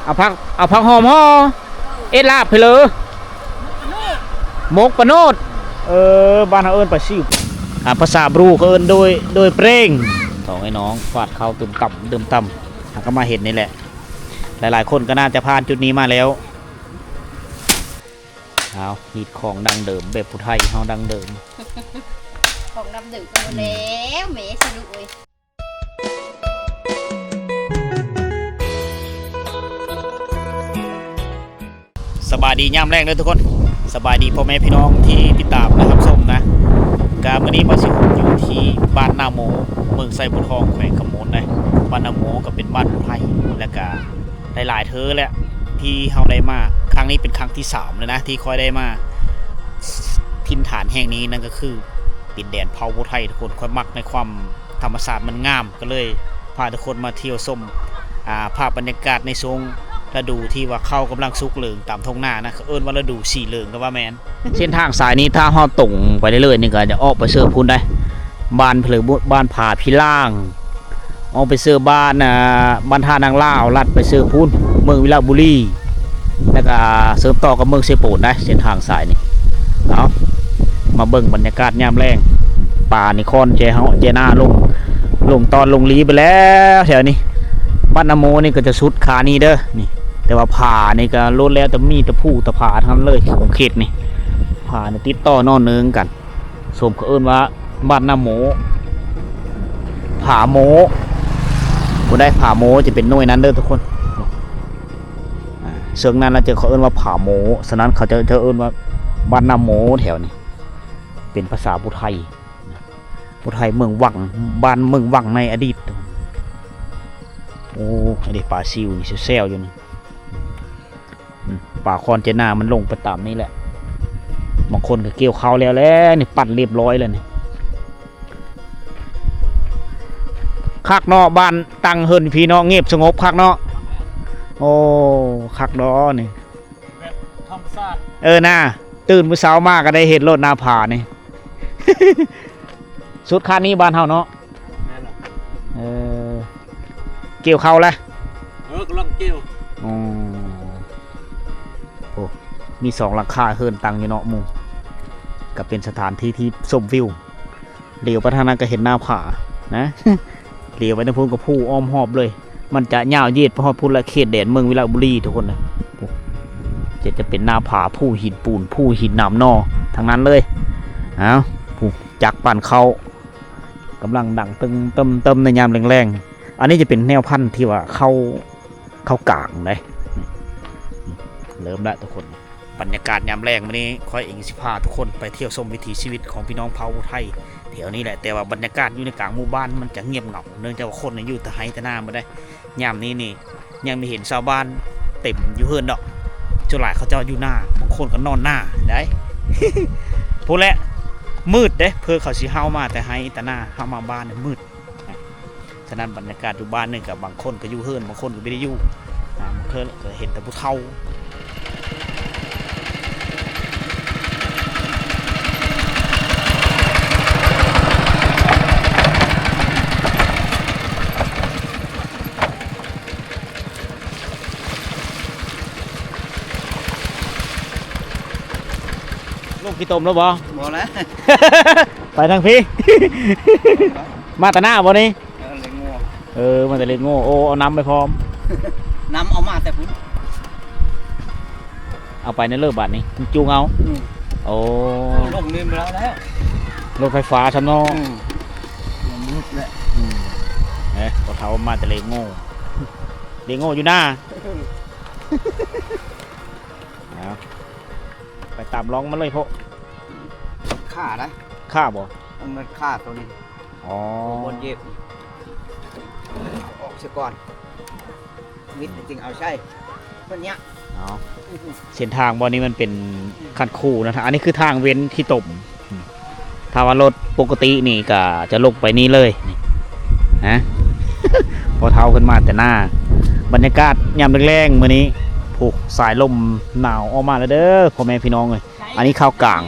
ເອົາຜັກ ເອົາຜັກຫອມຫໍ່ ເຮັດລາບໃຫ້ເລີ ໝົກປາໂນດ ເອີ ບ້ານເຮົາເອີ້ນປາຊິວ ອ່າ ພາສາບຣູເຂົາເອີ້ນໂດຍ ໂດຍເປງ ສອງໄອ້ນ້ອງຟາດເຂົ້າຕຶມຕ່ຳ ຕຶມຕ່ຳ ຫາກະມາເຫັນນີ້ແຫຼະ ຫຼາຍໆຄົນກໍໜ້າຈະຜ່ານຈຸດນີ້ມາແລ້ວ ອ້າວ ຮີດຂອງດັ້ງເດີມ ແບບຜູ້ໄທເຮົາດັ້ງເດີມ ຂອງດັ້ງເດີມ ອືມ ແລ້ວແໝ່ສະດຸເອີຍ. ສະບາຍດີຍາມແລງເດີທຸກຄົນ ສະບາຍດີພໍ່ແມ່ພີ່ນ້ອງທີ່ຕິດຕາມ ແລະ ຮັບຊົມນະ ກະມື້ນີ້ບ່າວຊິຫຸ່ງຢູ່ທີ່ບ້ານນາໂມ ເມືອງໄຊບົວທອງ ແຂວງຄຳມ່ວນເດ້ ບ້ານນາໂມກະເປັນບ້ານຜູ້ໄທ ແລະ ກະຫຼາຍໆເທື່ອແຫຼະທີ່ເຮົາໄດ້ມາ ຄັ້ງນີ້ເປັນຄັ້ງທີສາມແລ້ວນະ ທີ່ຂ້ອຍໄດ້ມາຖິ່ນຖານແຫ່ງນີ້ ນັ້ນກະຄືດິນແດນເຜົ່າຜູ້ໄທທຸກຄົນ ຂ້ອຍມັກໃນຄວາມ ທຳມະຊາດມັນງາມ ກໍເລີຍພາທຸກຄົນມາທ່ຽວຊົມ ອ່າ ພາບບັນຍາກາດໃນຊ່ວງລະດູທີ່ວ່າເຂົ້າກຳລັງສຸກເຫຼີງຕາມທົ່ງນານະ ເຂົາເອີ້ນວ່າລະດູສີເຫຼີງກໍວ່າແມ່ນ. ເສັ້ນທາງສາຍນີ້ ຖ້າເຮົາຕົງໄປເລື້ອຍໆນີ້ ກໍຈະອອກໄປເຊີພຸ້ນໄດ໋ ບ້ານເພີ ບ້ານຜາພິລາງ ອອກໄປເຊີບ້ານ ອ່າ ບ້ານທ່ານາງລາວ ລັດໄປເຊີພຸ້ນ ເມືອງວິລະບູລີ ແລ້ວກໍເສີມຕໍ່ກັບເມືອງເຊໂປນໄດ໋ ເສັ້ນທາງສາຍນີ້. ເອົາ ມາເບິ່ງບັນຍາກາດຍາມແລງ ປ່ານີ້ຄອນແຈເຮົາ ແຈນາລົງ ລົງຕອນລົງຫຼີໄປແລ້ວແຖວນີ້. ບ້ານນາໂມນີ້ກໍຈະສຸດຄານີ້ເດີ ນີ້ ແຕ່ວ່າຜານີ້ກໍໂລດແລ້ວ ແຕ່ມີແຕ່ພູແຕ່ຜາທັງນັ້ນເລີຍ ຂົງເຂດນີ້ ຜານີ້ຕິດຕໍ່ຕໍ່ເນື່ອງກັນ. ສົມເຂົາເອີ້ນວ່າບ້ານນາໂມ ຜາໂມ ຜູ້ໃດ ຜາໂມຈະເປັນໜ່ວຍນັ້ນເດີທຸກຄົນ. ອ່າ ເຊິ່ງນັ້ນລະຈະເຂົາເອີ້ນວ່າຜາໂມ ສະນັ້ນເຂົາເຈົ້າຈະເອີ້ນວ່າບ້ານນາໂມແຖວນີ້ ເປັນພາສາຜູ້ໄທ ຜູ້ໄທເມືອງວັງ ບ້ານເມືອງວັງໃນອະດີດ. ໂອ້ ອັນນີ້ປາຊິວນີ້ແຊວໆຢູ່ນີ້. ອືມ ປ່າຄອນເຈນາມັນລົງໄປຕາມນີ້ແຫຼະ ບາງຄົນກໍກ່ຽວເຂົ້າແລ້ວແຫຼະ ນີ້ປັດລຽບຮ້ອຍແລ້ວນີ້ ຄັກເນາະ ບ້ານຕັ້ງເຮືອນພີ່ເນາະ ງຽບສະຫງົບຄັກເນາະ. ໂອ້ ຄັກເນາະນີ້ ແບບທຳມະຊາດ ເອີນາ ຕື່ນມື້ເຊົ້າມາກໍໄດ້ເຫັນໂລດໜ້າຜານີ້ ສຸດຄານີ້ບ້ານເຮົາເນາະ. ແມ່ນລະ ເອີ ກ່ຽວເຂົ້າລະ ເອີ ກຳລັງກ່ຽວ. ອໍ ໂອ້ ມີສອງຫຼັງຄາເຮືອນຕັ້ງຢູ່ເນາະໝູ່ ກໍເປັນສະຖານທີ່ທີ່ຊົມວິວ ຫຼຽວໄປທາງນັ້ນກໍເຫັນໜ້າຜານະ ຫຼຽວໄປທາງພຸ້ນກໍພູອ້ອມຮອບເລີຍ ມັນຈະຍາວເຢດໄປຮອດພຸ້ນລະ ເຂດແດນເມືອງວິລະບູລີທຸກຄົນນະ ຈະ ຈະເປັນໜ້າຜາ ພູຫີນປູນ ພູຫີນໜາມໜໍ່ ທັງນັ້ນເລີຍ. ເອົາ ຜູ້ຈັກປັ່ນເຂົ້າ ກຳລັງດັງຕຶ້ມໆໆ ໃນຍາມແລງໆ. ອັນນີ້ຈະເປັນແນວພັນທີ່ວ່າເຂົ້າ ເຂົ້າກາງເດ້ ເລີ່ມແລ້ວທຸກຄົນ. ບັນຍາກາດຍາມແລງມື້ນີ້ ຂ້ອຍເອງຊິພາທຸກຄົນໄປທ່ຽວຊົມວິຖີຊີວິດຂອງພີ່ນ້ອງເຜົ່າໄທແຖວນີ້ແຫຼະ ແຕ່ວ່າບັນຍາກາດຢູ່ໃນກາງໝູ່ບ້ານມັນຈະງຽບເຫງົາ ເນື່ອງຈາກວ່າຄົນຢູ່ແຕ່ໄຮ່ແຕ່ນາໝົດເດ້. ຍາມນີ້ນີ້ຍັງໄດ້ເຫັນຊາວບ້ານເຕັມຢູ່ເຮືອນດອກ ສ່ວນຫຼາຍເຂົາເຈົ້າຢູ່ນາ ບາງຄົນກໍນອນນາໄດ໋ ພຸ້ນແຫຼະ ມືດເດ້ ເພື່ອເຂົາຊິເຫົາມາແຕ່ໄຮ່ແຕ່ນາ ເຮົາມາບ້ານນີ້ມືດ. ສະນັ້ນບັນຍາກາດຢູ່ບ້ານນີ້ກໍບາງຄົນກໍຢູ່ເຮືອນ ບາງຄົນກໍບໍ່ໄດ້ຢູ່ ອ່າ ບາງເທື່ອກໍເຫັນແຕ່ຜູ້ເຖົ້າ. ລົງຂີ້ຕົມແລ້ວບໍ່? ບໍ່ແລ້ວ ໄປທາງພີ້ ມາແຕ່ນາບໍ່ນີ້? ເອີ ລ້ຽງງົວ ເອີ ມາແຕ່ລ້ຽງງົວ ໂອ້ ເອົານ້ຳໄປພ້ອມ ນ້ຳເອົາມາແຕ່ພຸ້ນ ເອົາໄປໃນເລີບບາດນີ້ ຈູງເອົາ ອືມ ໂອ້ ລົງນີ້ບໍ່ໄດ້ແລ້ວ ລົດໄຟຟ້າຊຳເນາະ ອືມ ມັນມືດແຫຼະ ອືມ ເອີ ພໍ່ເຖົ້າມາແຕ່ລ້ຽງງົວ ລ້ຽງງົວຢູ່ນາ ເອົາ ໄປຕາມຮ່ອງມັນເລີຍໂພະ ຂ້ານະ ຂ້າບໍ່? ມັນ ມັນຂ້າໂຕນີ້ ອໍ ໂອ້ ບ່ອນເຈັບ ອອກຊະກ່ອນ ມິດຈຶ່ງເອົາໃຊ້ ເພິ່ນຍະ ເອົາ ເສັ້ນທາງບ່ອນນີ້ມັນເປັນ ອືມ ຄັນຄູນະ ອັນນີ້ຄືທາງເວັນຂີ້ຕົມ ອືມ ຖ້າວ່າລົດປົກກະຕິນີ້ກໍຈະລົງໄປນີ້ເລີຍ ນີ້ ຮະ ພໍ່ເຖົ້າເພິ່ນມາແຕ່ນາ ບັນຍາກາດຍາມແລງໆມື້ນີ້ ຜູ້ສາຍລົມໜາວອອກມາແລ້ວເດີ ພໍ່ແມ່ພີ່ນ້ອງເອີຍ. ອັນນີ້ເຂົ້າກາງ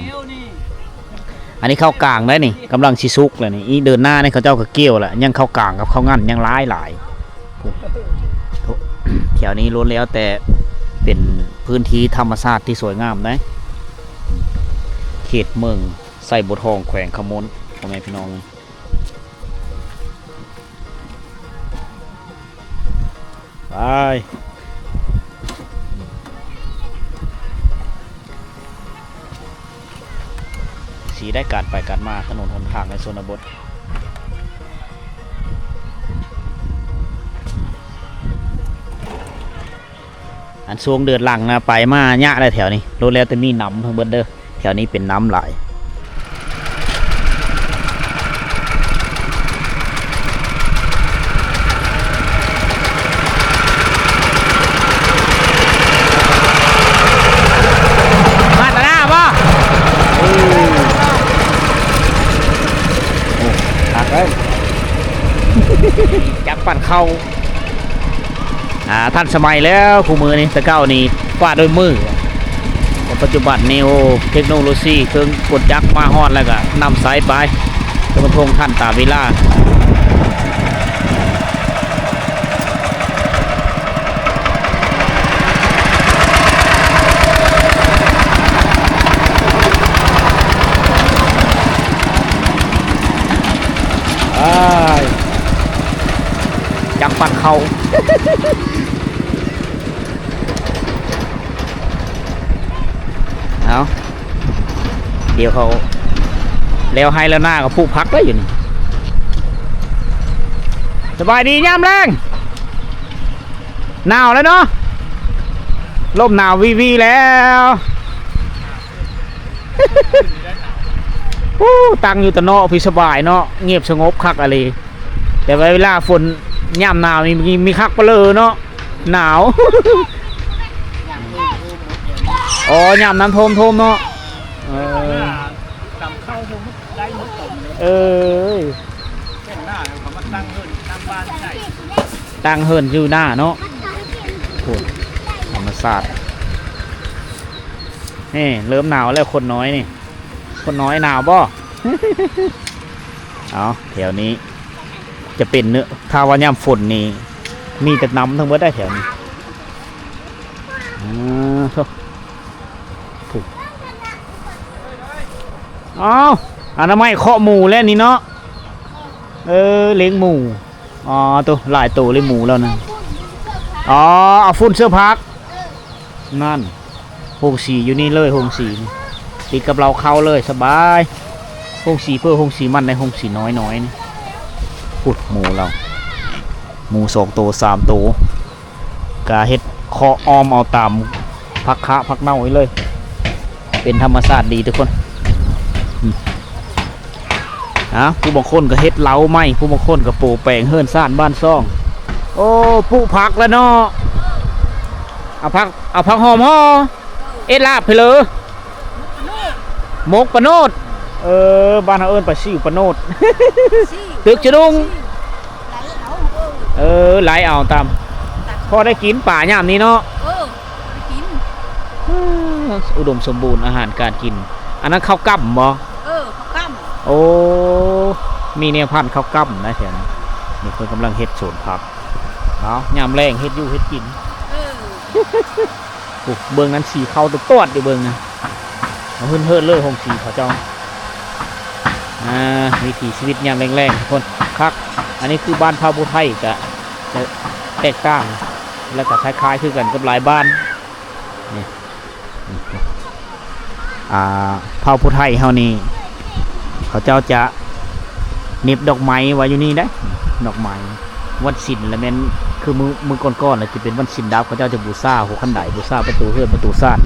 ອັນນີ້ເຂົ້າກາງໄດ໋ນີ້ ກຳລັງຊິສຸກແລ້ວນີ້ ອີກເດີນໜ້ານີ້ເຂົາເຈົ້າກໍກ່ຽວແລ້ວ ຍັງເຂົ້າກາງກັບເຂົ້າງັນຍັງຫຼາຍໆ ໂອ້ ແຖວນີ້ລ້ວນແລ້ວແຕ່ເປັນພື້ນທີ່ທຳມະຊາດທີ່ສວຍງາມເດ້ ເຂດເມືອງໄຊບົວທອງ ແຂວງຄຳມ່ວນ ພໍ່ແມ່ພີ່ນ້ອງ. ໄປ ສີໄດ້ການໄປການມາ ຖະໜົນຫົນທາງໃນຊົນນະບົດ. ອັນຊ່ວງເດືອນຫຼັງນະ ໄປມາຍາກແລ້ວແຖວນີ້ ໂລດແລ້ວແຕ່ມີນ້ຳທັງເບິດເດີ ແຖວນີ້ເປັນນ້ຳຫຼາຍ. ມາຕາໜ້າບໍ່? ໂອ້ ຄັກເລີຍ ຈັກປັ່ນເຂົ້າ. ອ່າ ທັນສະໄໝແລ້ວຄູ່ມື້ນີ້ ແຕ່ເກົ່ານີ້ກວາດດ້ວຍມື ແຕ່ປັດຈຸບັນນີ້ ໂອ້ ເທັກໂນໂລຊີເຄື່ອງກົນຈັກມາຮອດແລ້ວກໍນຳໃຊ້ໄປ ເປັນຄົນທ່ອງທັນຕາມເວລາ. ອ້າຍ ຈັກປັ່ນເຂົ້າ. ເອົາ ດຽວເຂົາແລ້ວໄຮ່ແລ້ວນາກໍປູກຜັກໄດ້ຢູ່ນີ້. ສະບາຍດີຍາມແລງ ໜາວແລ້ວເນາະ ລົມໜາວວີໆແລ້ວ. ໂອ້ ຕັ້ງຢູ່ຕະເນາະພີ້ສະບາຍເນາະ ງຽບສະຫງົບຄັກອີ່ຫຼີ ແຕ່ວ່າເວລາຝົນຍາມໜາວນີ້ມີ ມີຄັກປະເລີເນາະ ໜາວ. ອໍ ຍາມນ້ຳຖ້ວມໆເນາະ ເອີ ເອີຍ ຕັ້ງເຮືອນຢູ່ໜ້າເນາະ ໂອ້ ທຳມະຊາດ. ນີ້ເລີ່ມໜາວແລ້ວຄົນນ້ອຍນີ້ ຄົນນ້ອຍໜາວບໍ່? ເອົາ ແຖວນີ້ຈະເປັນເນາະ ຖ້າວ່າຍາມຝົນນີ້ມີແຕ່ນ້ຳທັງເບິດໄດ໋ແຖວນີ້. ເອີ ໂທ້ ເອົ້າ ອະນາໄມເຄາະໝູແລ້ວນີ້ເນາະ ເອີ ເລັງໝູ. ອໍ ໂຕ ຫຼາຍໂຕເລີຍໝູລາວນະ. ອໍ ເອົາຝຸ່ນເຊື້ອຜັກ ນັ້ນ ໂຮງສີຢູ່ນີ້ເລີຍ ໂຮງສີນີ້ ຕິດກັບເລົ້າເຂົ້າເລີຍ ສະບາຍ. ໂຮງສີເພິ່ນ ໂຮງສີມັນໃນ ໂຮງສີນ້ອຍໆນີ້ ພຸ້ນໝູລາວ ໝູສອງໂຕ ສາມໂຕ. ກະເຮັດເຄາະອ້ອມເອົາຕາມຜັກຄະຜັກເນົ່າໄວ້ເລີຍ ເປັນທຳມະຊາດດີທຸກຄົນ. ອາ ຜູ້ບາງຄົນກໍເຮັດເລົ້າໃໝ່ ຜູ້ບາງຄົນກໍໂປະແປງເຮືອນຊານບ້ານຊ່ອງ. ໂອ້ ປູກຜັກແລ້ວເນາະ ເອົາຜັກ ເອົາຜັກຫອມຫໍ່ ເຮັດລາບໃຫ້ເລີ. ໝົກປາໂນດ ເອີ ບ້ານເຮົາເອີ້ນປາຊິວປາໂນດ ຕຶກຈະດຸງ ເອີ ໄຫຼເອົາຕາມ ພໍໄດ້ກິນປາຍາມນີ້ເນາະ ເອີ ພໍໄດ້ກິນ ອືມ ອຸດົມສົມບູນອາຫານການກິນ. ອັນນັ້ນເຂົ້າກ້ຳບໍ່? ເອີ ເຂົ້າກ້ຳ ໂອ້ ມີແນວພັນເຂົ້າກ້ຳນະແຖວນີ້ ນີ້ເພິ່ນກຳລັງເຮັດສວນຜັກ ເອົາ ຍາມແລງເຮັດຢູ່ເຮັດກິນ ເອີ. ໂອ້ ເບິ່ງນັ້ນສີຂາວຕວດໆຢູ່ເບິ່ງນະ ເອົາເຮີ້ນເຮີ້ນເລີຍໂຮງສີເຂົາເຈົ້າ. ອ່າ ວິຖີຊີວິດຍາມແລງໆ ທຸກຄົນ ຄັກ. ອັນນີ້ຄືບ້ານເຜົ່າຜູ້ໄທ ຈະ ຈະແຕກຕ່າງ ແລ້ວກໍຄ້າຍໆຄືກັນກັບຫຼາຍບ້ານ ນີ້ ອ່າ ເຜົ່າຜູ້ໄທເຮົານີ້ ເຂົາເຈົ້າຈະ ເໜັບດອກໄມ້ໄວ້ຢູ່ນີ້ເດ້ ດອກໄມ້ ວັນສິນລະແມ່ນ ຄືມື້ ມື້ກ່ອນໆລະຈະເປັນວັນສິນດັບ ເຂົາເຈົ້າຈະບູຊາຫົວຄັນໄດ ບູຊາປະຕູເຮືອນປະຕູຊານ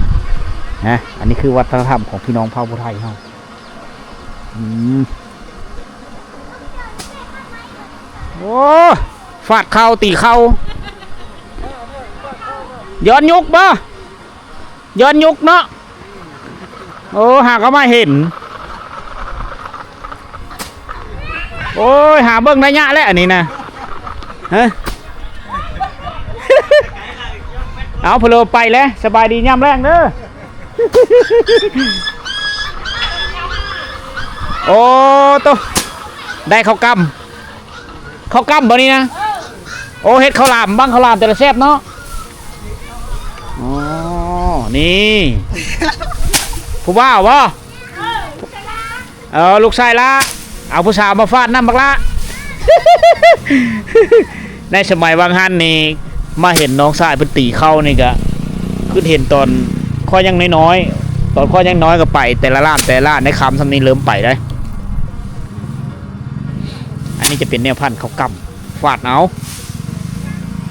ນະ. ອັນນີ້ຄືວັດທະນະທຳຂອງພີ່ນ້ອງເຜົ່າຜູ້ໄທເຮົາ. ອືມ ໂອ້ ຟາດເຂົ່າຕີເຂົ່າ ຍ້ອນຍຸກບໍ່? ຍ້ອນຍຸກເນາະ ໂອ້ ຫາກໍມາເຫັນ ໂອ້ຍ ຫາເບິ່ງໄລຍະແລ້ວອັນນີ້ນະ ຮະ ເອົາ ເພິ່ນໄປແລ້ວ ສະບາຍດີຍາມແລງເດີ ໂອ້ ໂຕ ໄດ້ເຂົ້າກ້ຳ ເຂົ້າກ້ຳບໍ່ນີ້ນະ ໂອ້ ເຮັດເຂົ້າຫຼາມ ບັ້ງເຂົ້າຫຼາມແຕ່ລະແຊບເນາະ ອໍ ນີ້ ຜູ້ບ່າວບໍ? ເອີ ລູກຊາຍຫຼ້າ ເອົາຜູ້ສາວມາຟາດນຳບັກຫຼ້າ. ໃນສະໄໝຫວ່າງຫັ້ນນີ້ ມາເຫັນນ້ອງຊາຍເພິ່ນຕີເຂົ້ານີ້ກະ ຄິດເຫັນຕອນຂ້ອຍຍັງນ້ອຍໆ ຕອນຂ້ອຍຍັງນ້ອຍກະໄປແຕ່ລະລ້ານແຕ່ລະລ້ານ ໃນຄຳສ່ຳນີ້ເລີ່ມໄປໄດ໋. ອັນນີ້ຈະເປັນແນວພັນເຂົ້າກ້ຳ ຟາດເອົາ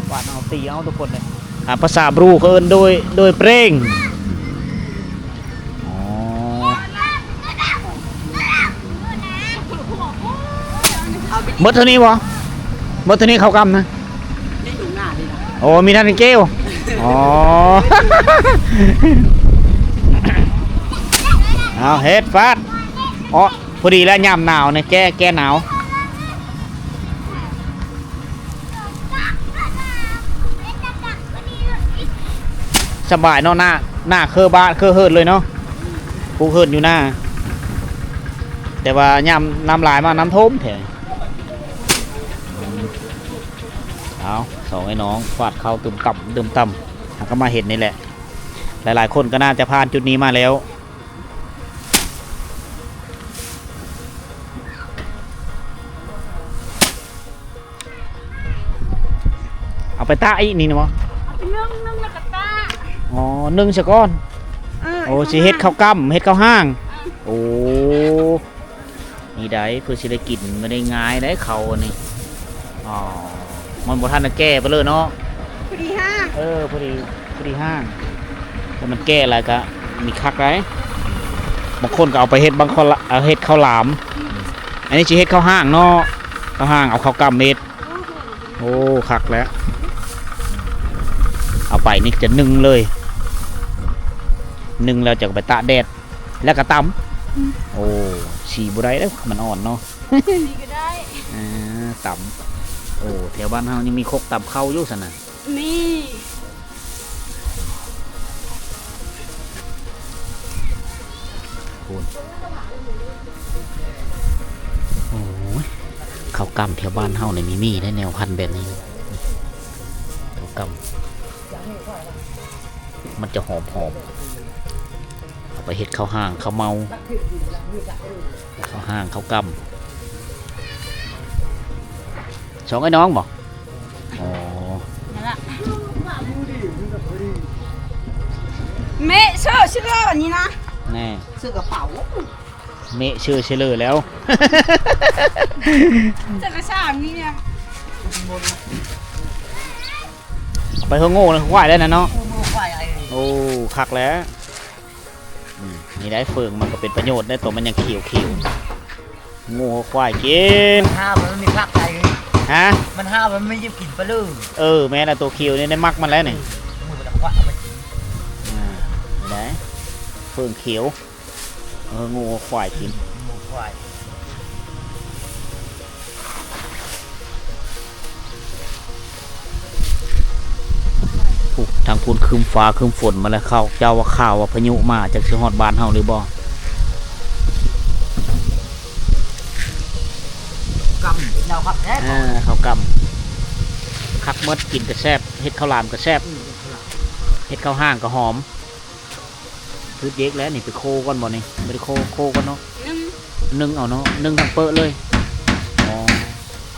ຟາດເອົາ ຕີເອົາທຸກຄົນເລີຍ. ອາ ພາສາບຣູເຂົາເອີ້ນໂດຍ ໂດຍເປງ. ອໍ ໝົດເທົ່ານີ້ບໍ່? ໝົດເທົ່ານີ້ເຂົ້າກ້ຳນະ? ໂອ້ ມີທັນແຕ່ແກ້ວ. ອໍ ເອົາ ເຮັດ ຟາດ. ອໍ ພໍດີແລ້ວ ຍາມໜາວນີ້ ແກ້ ແກ້ໜາວ. ສະບາຍເນາະ ໜ້າ ໜ້າເຄີບ້ານເຄີເຮືອນເລີຍເນາະ ປູກເຮືອນຢູ່ໜ້າ. ແຕ່ວ່າຍາມນ້ຳຫຼາຍມາ ນ້ຳຖ້ວມແທ້. ເອົາ ສອງໄອ້ນ້ອງຟາດເຂົ້າຕຶມຕ່ຳ ຕຶມຕ່ຳ ຫາກະມາເຫັນນີ້ແຫຼະ. ຫຼາຍໆຄົນກະໜ້າຈະຜ່ານຈຸດນີ້ມາແລ້ວ. ເອົາໄປຕາກອີກນີ້ນະບໍ່? ເອົາໄປໜຶ້ງ ໜຶ້ງແລ້ວກະຕາກ. ອໍ ໜຶ້ງຊະກ່ອນ. ເອີ ໂອ້ ຊິເຮັດເຂົ້າກ້ຳ ເຮັດເຂົ້າຫ້າງ. ເອີ ໂອ້ ນີ້ໄດ໋ ເພື່ອຊິໄດ້ກິນ ບໍ່ໄດ້ງ່າຍໄດ໋ເຂົ້າອັນນີ້. ອໍ ມັນບໍ່ທັນໄດ້ແກ່ໄປເລີຍເນາະ ພໍດີຫ້າງ. ເອີ ພໍດີ ພໍດີຫ້າງ. ຖ້າມັນແກ່ຫຼາຍກະມີຄັກໄດ໋. ບາງຄົນກະເອົາໄປເຮັດ ບາງຄົນລະ ເອົາເຮັດເຂົ້າຫຼາມ. ອັນນີ້ຊິເຮັດເຂົ້າຫ້າງເນາະ ເຂົ້າຫ້າງ ເອົາເຂົ້າກ້ຳເຮັດ. ໂອ້ ຄັກແລ້ວ. ເອົາໄປນີ້ຈະໜຶ້ງເລີຍ ໜຶ້ງແລ້ວຈະເອົາໄປຕາກແດດ ແລ້ວກະຕຳ. ອືມ ໂອ້ ສີບໍ່ໄດ້ເດີ້ ມັນອ່ອນເນາະ. ສີກະໄດ້. ເອີ ຕຳ. ໂອ້ ແຖວບ້ານເຮົາຍັງມີຄົກຕຳເຂົ້າຢູ່ຊັ້ນນະ. ນີ້ ພຸ້ນ ໂອ້ຍ ເຂົ້າກ້ຳແຖວບ້ານເຮົານີ້ມີ ມີໄດ໋ ແນວພັນແບບນີ້ ເຂົ້າກ້ຳ ມັນຈະຫອມໆ. ເອົາໄປເຮັດເຂົ້າຫ້າງ ເຂົ້າເມົາ ເຂົ້າຫ້າງ ເຂົ້າກ້ຳ. ສອງໄອ້ນ້ອງບໍ? ອໍ ນັ້ນລະ ເມະເຊີຊິເລີນີ້ນະ ແນ່ ຊື້ກະເປົາ ເມະເຊີຊິເລີແລ້ວ ຈັກກະຊ່າງນີ້ນະ. ເອົາໄປເຮືອງໂງ່ເຮືອງຄວາຍໄດ້ນະເນາະ. ເອີ ເມືອງຄວາຍໄອ້ ໂອ້ ຄັກແລ້ວ. ອືມ ນີ້ໄດ໋ ເຝີງມັນກະເປັນປະໂຫຍດໄດ໋ ໂຕມັນຍັງຂຽວໆ ໂງ່ຄວາຍກິນ. ມັນຫ້າວ ມັນມີຜັກໄດ້. ຮະ? ມັນຫ້າວ ມັນມີຢູ່ກິນປະເລີ. ເອີ ແມ່ນລະ ໂຕຂຽວນີ້ໄດ້ມັກມັນແລ້ວນີ້. ເອີ ມື້ມັນຄວາຍເອົາມາກິນ. ອ່າ ນີ້ໄດ໋ ເຝີງຂຽວ. ເອີ ໂງ່ຄວາຍກິນ ໂງ່ຄວາຍ. ພຸ້ນ ທາງພຸ້ນຄຶມຟ້າຄຶມຝົນມາແລ້ວ ເຂົາເຈົ້າວ່າຂ່າວວ່າພາຍຸມາ ຈັກຊິຮອດບ້ານເຮົາຫຼືບໍ່. ເຂົ້າກ້ຳ ເຈົ້າຄັກແທ້. ເອີ ເຂົ້າກ້ຳຄັກໝົດ ກິນກະແຊບ ເຮັດເຂົ້າຫຼາມກະແຊບ. ອືມ ເຮັດເຂົ້າຫ້າງກະຫອມ. ຄືເຈັກແລ້ວນີ້ ໄປໂຄກ່ອນບໍ່ນີ້? ບໍ່ໄດ້ໂຄ ໂຄກ່ອນເນາະ ໜຶ້ງ ໜຶ້ງເອົາເນາະ ໜຶ້ງທັງເປິເລີຍ. ອໍ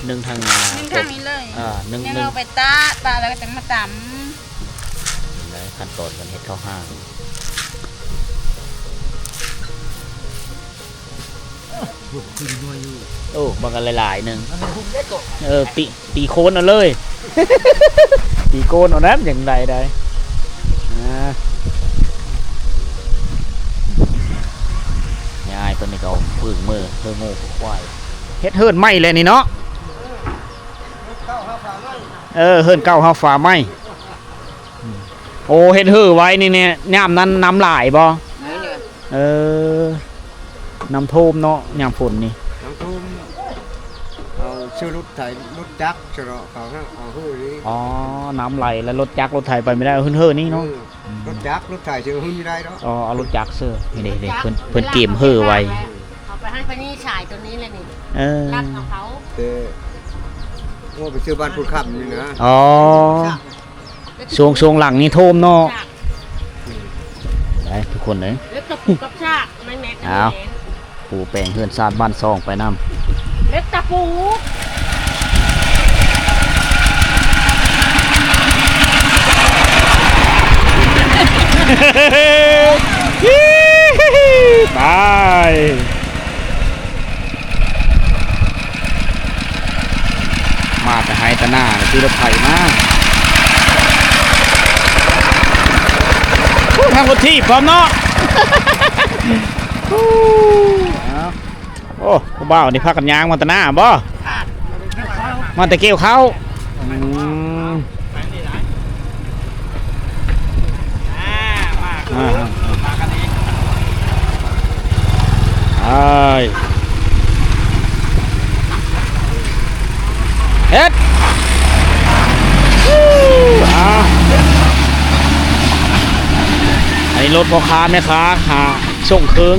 ໜຶ້ງທັງ ໜຶ້ງທັງນີ້ເລີຍ. ເອີ ໜຶ້ງ ໜຶ້ງ ເອົາໄປຕາກ ຕາກແລ້ວກະຈັ່ງມາຕຳ. ນີ້ແຫຼະຂັ້ນຕອນການເຮັດເຂົ້າຫ້າງ. ໂອ້ ມັນກະຫຼາຍໆໜຶ່ງ. ເອີ ຕີ ຕີໂຄນເອົາເລີຍ ຕີໂຄນເອົານັ້ນຈັ່ງໃດໄດ໋. ອ່າ ຍາຍເພິ່ນນີ້ກະເອົາເຝິງເມີ ເຮີໂງ່ຄວາຍ ເຮັດເຮືອນໃໝ່ແຫຼະນີ້ເນາະ. ເອີ ເຮືອນເກົ່າເຮົາຝາໃໝ່. ໂອ້ ເຮັດເຮີໄວ້ນີ້ ຍາມນັ້ນນ້ຳຫຼາຍບໍ່? ເອີ ນ້ຳຖ້ວມເນາະ ຍາມຝົນນີ້ ນ້ຳຖ້ວມ. ເອົາເຊື້ອລົດໄຖ ລົດຈັກເສຍເນາະ ເຂົາເອົາເຮີນີ້. ອໍ ນ້ຳໄຫຼແລ້ວລົດຈັກລົດໄຖໄປບໍ່ໄດ້ ເອົາເຮີນີ້ເນາະ. ເອີ ລົດຈັກລົດໄຖຊິເອົາເຮີບໍ່ໄດ້ດອກ. ອໍ ເອົາລົດຈັກເຊື່ອ. ນີ້ເດ້ ເພິ່ນ ເພິ່ນກຽມເຮີໄວ້. ເຂົາໄປຫັ້ນໄປນີ້ ສາຍໂຕນີ້ແຫຼະນີ້. ເອີ ລັກເອົາເຂົາ ແຕ່ໂອ້ ໄປຊື້ບ້ານພຸ້ນຄ້ຳນີ້ນະ. ອໍ ຊ່ວງ ຊ່ວງຫຼັງນີ້ຖ້ວມເນາະ. ຄົນເດ້ ເລັບຕະປູກັບຊາກ ແມ່ນໆ ອ້າວ ແມ່ນ ປູແປງເຮືອນຊານບ້ານຊ່ອງໄປນຳ ເລັບຕະປູ. ໄປ ມາແຕ່ໄຮ່ແຕ່ນາ ຂີ່ລົດໄຖມາ. ໂອ້ ທາງລົດຖີບພ້ອມເນາະ. ໂອ້ ຜູ້ບ່າວນີ້ພາກັນຍ່າງມາແຕ່ນາບໍ? ມາແຕ່ກ່ຽວເຂົ້າ. ອືມ. ອ່າ ເອີຍ ເຮັດ ອ່າ ອັນນີ້ລົດພໍ່ຄ້າແມ່ຄ້າຫາສົ່ງເຄື່ອງ.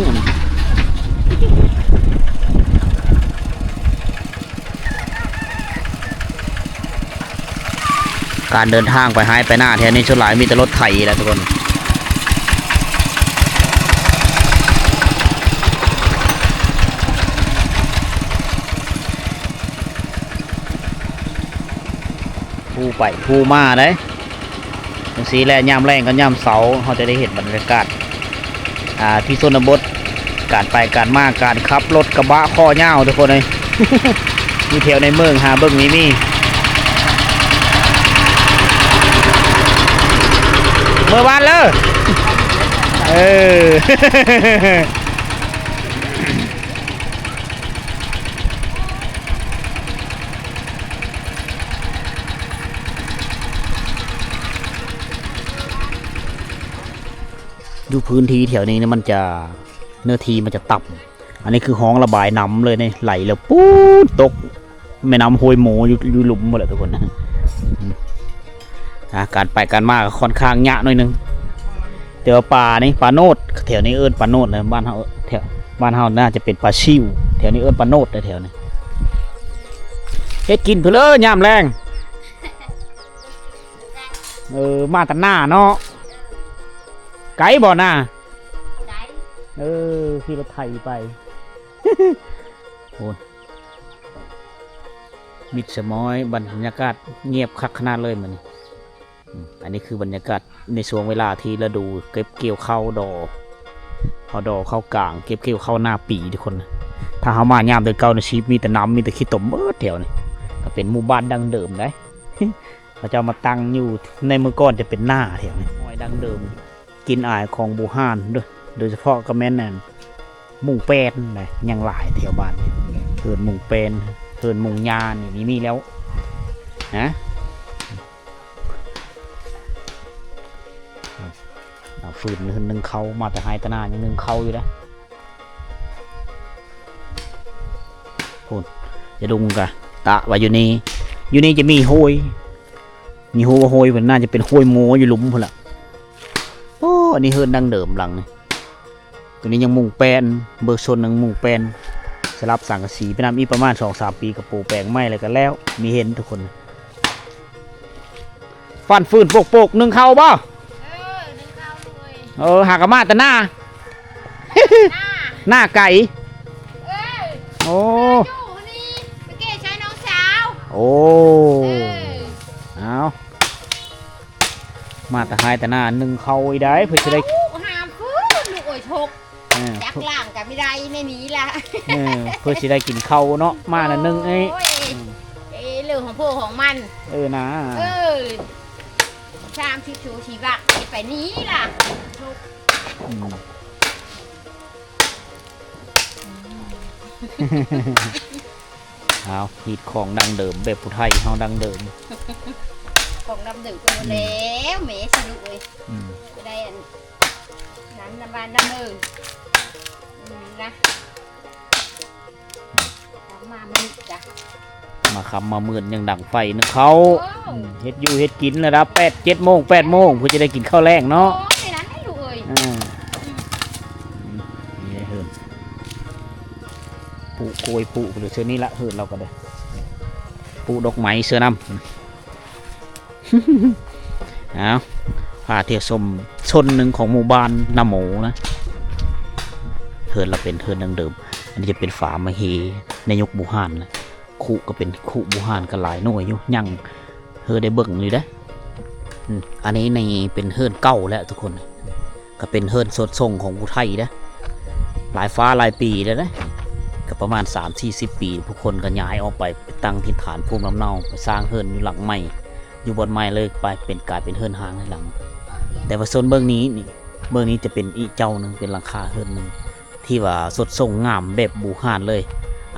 ການເດີນທາງໄປໄຮ່ໄປນາແຖວນີ້ ສ່ວນຫຼາຍມີແຕ່ລົດໄຖແຫຼະທຸກຄົນ. ຜູ້ໄປຜູ້ມາເດ້ ຈັ່ງຊີ້ແຫຼະ ຍາມແລງກັບຍາມເຊົ້າ ເຮົາຈະໄດ້ເຫັນບັນຍາກາດ ອ່າ ທີ່ຊົນນະບົດ ການໄປການມາ ການຂັບລົດກະບະຄໍຍາວ ທຸກຄົນເອີຍ ຢູ່ແຖວໃນເມືອງຫາເບິ່ງມີມີ. ເມືອບ້ານເລີ ເອີ. ຢູ່ພື້ນທີ່ແຖວນີ້ມັນຈະ ເນື້ອທີ່ມັນຈະຕ່ຳ ອັນນີ້ຄືຮ່ອງລະບາຍນ້ຳເລີຍນີ້ ໄຫຼແລ້ວປູດຕົກແມ່ນ້ຳຫ້ວຍໂມຢູ່ ຢູ່ລຸ່ມພຸ້ນແຫຼະທຸກຄົນ. ອ່າ ການໄປການມາກໍຄ່ອນຂ້າງຍາກໜ້ອຍໜຶ່ງ ແຕ່ວ່າປານີ້ ປາໂນດ ແຖວນີ້ເອີ້ນປາໂນດນະ ບ້ານເຮົາ ແຖວ ບ້ານເຮົາໜ້າຈະເປັນປາຊິວ ແຖວນີ້ເອີ້ນປາໂນດເດີ ແຖວນີ້. ເຮັດກິນພຸ້ນເລີຍຍາມແລງ. ເອີ ມາແຕ່ນາເນາະ ໄກບໍ່ນາ? ໄກ. ເອີ ຂີ່ລົດໄຖໄປ ໂອ້ຍ ມິດສະໝອຍ ບັນຍາກາດງຽບຄັກຂະໜາດເລີຍມື້ນີ້. ອືມ ອັນນີ້ຄືບັນຍາກາດໃນຊ່ວງເວລາທີ່ລະດູເກັບກ່ຽວເຂົ້າດໍ ເຂົາດໍເຂົ້າກາງ ເກັບກ່ຽວເຂົ້າໜ້າປີທຸກຄົນ. ຖ້າເຮົາມາຍາມເດືອນເກົ້ານີ້ ຊິມີແຕ່ນ້ຳ ມີແຕ່ຂີ້ຕົມເບິດແຖວນີ້ ກໍເປັນໝູ່ບ້ານດັ້ງເດີມໄດ໋. ເຂົາເຈົ້າມາຕັ້ງຢູ່ໃນ ເມື່ອກ່ອນຈະເປັນນາແຖວນີ້ ຫ້ອຍດັ້ງເດີມ ກິ່ນອາຍຂອງບູຮານ ໂດຍ ໂດຍສະເພາະກໍແມ່ນອັນ ມຸງແປນນະ ຍັງຫຼາຍແຖວບ້ານ ເຮືອນມຸງແປນ ເຮືອນມຸງຫຍ້ານີ້ມີແລ້ວນະ. ເອົາຟືນໜຶ້ງເຂົ້າ ມາແຕ່ໄຮ່ແຕ່ນາຍັງໜຶ້ງເຂົ້າຢູ່ເດ້. ພຸ້ນ ຈະດຸງກະຕະໄວ້ຢູ່ນີ້ ຢູ່ນີ້ຈະມີຫ້ວຍ ມີຮູວ່າຫ້ວຍພຸ້ນ ໜ້າຈະເປັນຫ້ວຍໂມຢູ່ລຸ່ມພຸ້ນລະ. ໂອ້ ອັນນີ້ເຮືອນດັ້ງເດີມຫຼັງນີ້ ຕົວນີ້ຍັງມຸງແປນ ເບີໂຊນຍັງມຸງແປນ ສະຫຼັບສັງກະສີໄປນຳ ອີກປະມານສອງສາມປີກໍປູແປງໃໝ່ແລ້ວກໍແລ້ວ ມີເຫັນທຸກຄົນ. ຟັນຟືນໂປກໆ ໜຶ້ງເຂົ້າບໍ່? ເອີ ໜຶ້ງເຂົ້າເລີຍ. ເອີ ຫາກະມາແຕ່ໜ້າ ໜ້າ ໜ້າໄກ. ເອີ ໂອ້ ຢູ່ນີ້ ໄປເກໃຊ້ນ້ອງສາວ. ໂອ້ ເອີ ເອົາ ມາແຕ່ໄຮ່ແຕ່ນາ ໜຶ້ງເຂົ້າອີກໄດ໋ ເພື່ອຊິໄດ້ ເຂົ້າຫາມຄືນລູກເອີຍ ທົກ ເອີ ຈັກລ້າງກໍບໍ່ໄດ້ໃນນີ້ລະ. ເອີ ເພື່ອຊິໄດ້ກິນເຂົ້າເນາະ ມານະໜຶ້ງເອີຍ. ໂອ້ຍ ອືມ ເອີ ເລື່ອງຂອງຜູ້ຂອງມັນ. ເອີນາ ເອີ ສາມສິບໂຊຊີວະ ໄປນີ້ລະ ທຸກ ອືມ ເອົາ ຮີດຂອງດັ້ງເດີມ ແບບຜູ້ໄທເຮົາດັ້ງເດີມ ຂອງດັ້ງເດີມກໍ ອືມ ແລ້ວແມ່ຊິລູກເອີຍ. ອືມ ໄດ້ອັນນັ້ນນຳບ້ານນຳເມືອງ ອືມ ນະ ມາມືດກະ ມາຄ່ຳມາມືດຍັງດັງໄຟໜຶ້ງເຂົ້າ. ໂອ້ ອືມ ເຮັດຢູ່ເຮັດກິນລະດັບແປດເຈັດໂມງ ແປດໂມງ ເພື່ອຈະໄດ້ກິນເຂົ້າແລງເນາະ. ໂອ້ຍ ນັ້ນແຫຼະລູກເອີຍ. ເອີ ອືມ ອືມ ນີ້ເຮີ້ນ ປູກກ້ວຍ ປູເທື່ອນີ້ລະ ເຮີ້ນລາວກໍໄດ້ ປູດອກໄມ້ເຊື່ອນຳ. ເອົາ ພາທ່ຽວຊົມຊົນໜຶ່ງຂອງໝູ່ບ້ານນາໂມນະ. ເຮືອນລະເປັນເຮືອນດັ້ງເດີມ. ອັນນີ້ຈະເປັນຝາມະເຫໃນຍຸກບູຮານນະ. ຄຸກະເປັນຄຸບູຮານກະຫຼາຍໜ່ວຍຢູ່ ຍັງເຮີໄດ້ເບິ່ງຢູ່ເດ້. ອືມ ອັນນີ້ນີ້ເປັນເຮືອນເກົ່າແລ້ວທຸກຄົນ. ກະເປັນເຮືອນສົດຊົງຂອງຜູ້ໄທເດ້. ຫຼາຍຟ້າຫຼາຍປີແລ້ວເດ້. ກະປະມານສາມສີ່ສິບປີ ຜູ້ຄົນກະຍ້າຍອອກໄປ ໄປຕັ້ງຖິ່ນຖານພູມລຳເນົາ ໄປສ້າງເຮືອນຢູ່ຫຼັງໃໝ່ ຢູ່ບ່ອນໃໝ່ເລີຍ ໄປເປັນ ກາຍເປັນເຮືອນຮ້າງໃນຫຼັງ. ແຕ່ວ່າໂຊນເບື້ອງນີ້ນີ້ ເບື້ອງນີ້ຈະເປັນອີກເຈົ້າໜຶ່ງ ເປັນຫຼັງຄາເຮືອນໜຶ່ງ ທີ່ວ່າສົດຊົງງາມແບບບູຮານເລີຍ.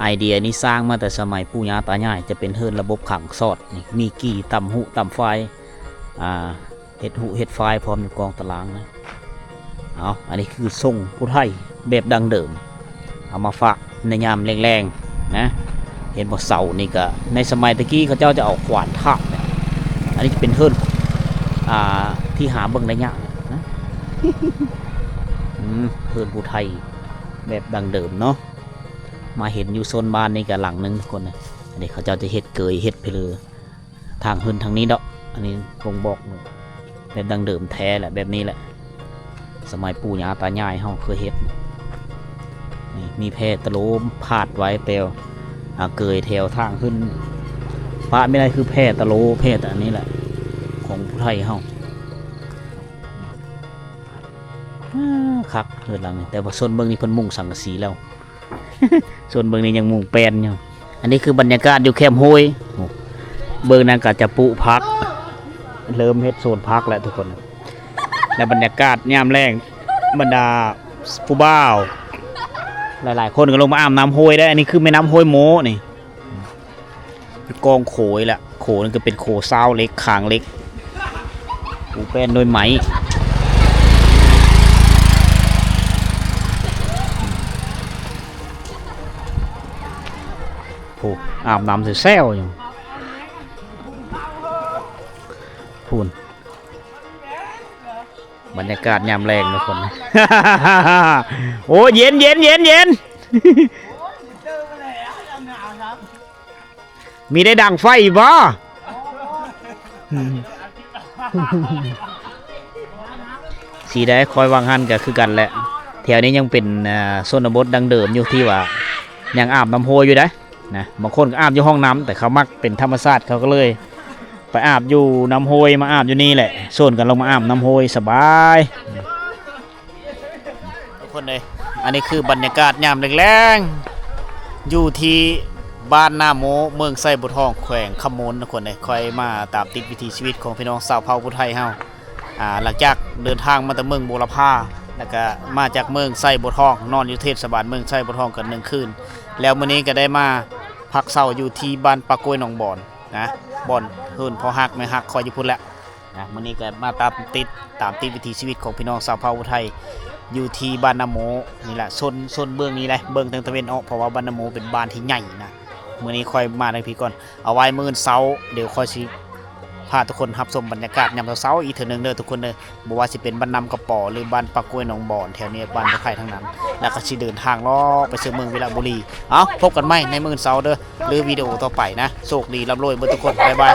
ໄອເດຍນີ້ສ້າງມາແຕ່ສະໄໝປູ່ຍ່າຕາຍາຍ ຈະເປັນເຮືອນລະບົບຂັງສອດນີ້ ມີກີ້ ຕຳຫຸຕຳຝາຍ ອ່າ ເຮັດຫຸເຮັດຝາຍພ້ອມຢູ່ກອງຕາລາງນະ. ເອົາ ອັນນີ້ຄືຊົງຜູ້ໄທແບບດັ້ງເດີມ ເອົາມາຝາກໃນຍາມແລງໆນະ. ເຫັນບໍ່ ເສົານີ້ກະໃນສະໄໝຕະກີ້ເຂົາເຈົ້າຈະເອົາຂວານຖາກເນຍ. ອັນນີ້ຈະເປັນເຮືອນ ອ່າ ທີ່ຫາເບິ່ງໄດ້ຍາກນະ. ອືມ ເຮືອນຜູ້ໄທແບບດັ້ງເດີມເນາະ. ມາເຫັນຢູ່ໂຊນບ້ານນີ້ກະຫຼັງໜຶ່ງທຸກຄົນນະ. ອັນນີ້ເຂົາເຈົ້າຈະເຮັດເກີຍເຮັດເພີ ທາງເຮືອນທາງນີ້ດອກ. ອັນນີ້ບົ່ງບອກແບບດັ້ງເດີມແທ້ແຫຼະ ແບບນີ້ແຫຼະ ສະໄໝປູ່ຍ່າຕາຍາຍເຮົາເຄີຍເຮັດ. ນີ້ມີແພຕະໂລພາດໄວ້ແປວ ອາ ເກີຍແຖວທາງຂຶ້ນ. ປະໄມ່ໄດ້ຄືແພຕະໂລ ແພຕະອັນນີ້ແຫຼະ ຂອງຜູ້ໄທເຮົາ. ອາ ຄັກເຮືອນຫຼັງນີ້ ແຕ່ວ່າໂຊນເບື້ອງນີ້ເພິ່ນມຸງສັງກະສີແລ້ວ. ສ່ວນເບື້ອງນີ້ຍັງມຸງແປ້ນຢູ່. ອັນນີ້ຄືບັນຍາກາດຢູ່ແຄມຫ້ວຍ. ໂອ້ ເບື້ອງນັ້ນກະຈະປູກຜັກ ເລີ່ມເຮັດສວນຜັກແລ້ວທຸກຄົນ. ແລະບັນຍາກາດຍາມແລງ ບັນດາຜູ້ບ່າວຫຼາຍໆຄົນກະລົງມາອາບນ້ຳຫ້ວຍໄດ້. ອັນນີ້ຄືແມ່ນ້ຳຫ້ວຍໂມນີ້. ຢູ່ກອງໂຂອີກລະ ໂຂນີ້ກະເປັນໂຂຊາວເຫຼັກ ຄາງເຫຼັກ ປູແປ້ນດ້ວຍໄມ້. ໂອ້ ອາບນ້ຳແຊວໆຢູ່ພຸ້ນ. ບັນຍາກາດຍາມແລງທຸກຄົນ. ໂອ້ ເຢັນໆໆໆ. ມີໄດ້ດັງໄຟບໍ່? ຊິໄດ້ ຂ້ອຍວ່າງຫັ້ນກະຄືກັນແຫຼະ. ແຖວນີ້ຍັງເປັນ ເອີ ຊົນນະບົດດັ້ງເດີມຢູ່ ທີ່ວ່າຍັງອາບນ້ຳຫ້ວຍຢູ່ໃດ໋ນະ. ບາງຄົນກະອາບຢູ່ຫ້ອງນ້ຳ ແຕ່ເຂົາມັກເປັນທຳມະຊາດ ເຂົາກະເລີຍໄປອາບຢູ່ນ້ຳຫ້ວຍ ມາອາບຢູ່ນີ້ແຫຼະ. ຊວນກັນລົງມາອາບນ້ຳຫ້ວຍ ສະບາຍ. ທຸກຄົນເອີຍ ອັນນີ້ຄືບັນຍາກາດຍາມແລງໆ ຢູ່ທີ່ບ້ານນາໂມ ເມືອງໄຊບົວທອງ ແຂວງຄຳມ່ວນ ທຸກຄົນເອີຍ. ຂ້ອຍມາຕາມຕິດວິຖີຊີວິດຂອງພີ່ນ້ອງຊາວເຜົ່າຜູ້ໄທເຮົາ ອ່າ ຫຼັງຈາກເດີນທາງມາແຕ່ເມືອງບົວລະພາ ແລ້ວກະມາຈາກເມືອງໄຊບົວທອງ ນອນຢູ່ເທດສະບານເມືອງໄຊບົວທອງກັນໜຶ່ງຄືນ ແລ້ວມື້ນີ້ກະໄດ້ມາພັກເຊົາຢູ່ທີ່ບ້ານປາກກ້ວຍໜອງບອນນະ ບ່ອນເຮືອນພໍ່ຮັກແມ່ຮັກຂ້ອຍຢູ່ພຸ້ນແຫຼະ. ນະ ມື້ນີ້ກະມາຕາມຕິດ ຕາມຕິດວິຖີຊີວິດຂອງພີ່ນ້ອງຊາວເຜົ່າຜູ້ໄທ ຢູ່ທີ່ບ້ານນາໂມນີ້ແຫຼະ. ໂຊນ ໂຊນເບື້ອງນີ້ແຫຼະ ເບິ່ງທາງຕາເວັນອອກ ເພາະວ່າບ້ານນາໂມເປັນບ້ານທີ່ໃຫຍ່ນະ. ມື້ນີ້ຂ້ອຍມາທາງພີ້ກ່ອນ ເອົາໄວ້ມື້ເຊົ້າ ດຽວຂ້ອຍຊິພາທຸກຄົນຮັບຊົມບັນຍາກາດຍາມເຊົ້າໆອີກເທື່ອໜຶ່ງເດີທຸກຄົນເດີ. ບໍ່ວ່າຊິເປັນບ້ານນ້ຳກະປໍ ຫຼື ບ້ານປາກກ້ວຍໜອງບອນ ແຖວນີ້ບ້ານຜູ້ໄທທັງນັ້ນ ແລ້ວກະຊິເດີນທາງເລາະໄປສູ່ເມືອງວິລະບູລີ. ເອົາ ພົບກັນໃໝ່ໃນມື້ເຊົ້າເດີ ຫຼື ວິດີໂອຕໍ່ໄປນະ. ໂຊກດີ ລ່ຳລວຍເບິດທຸກຄົນ ບາຍບາຍ.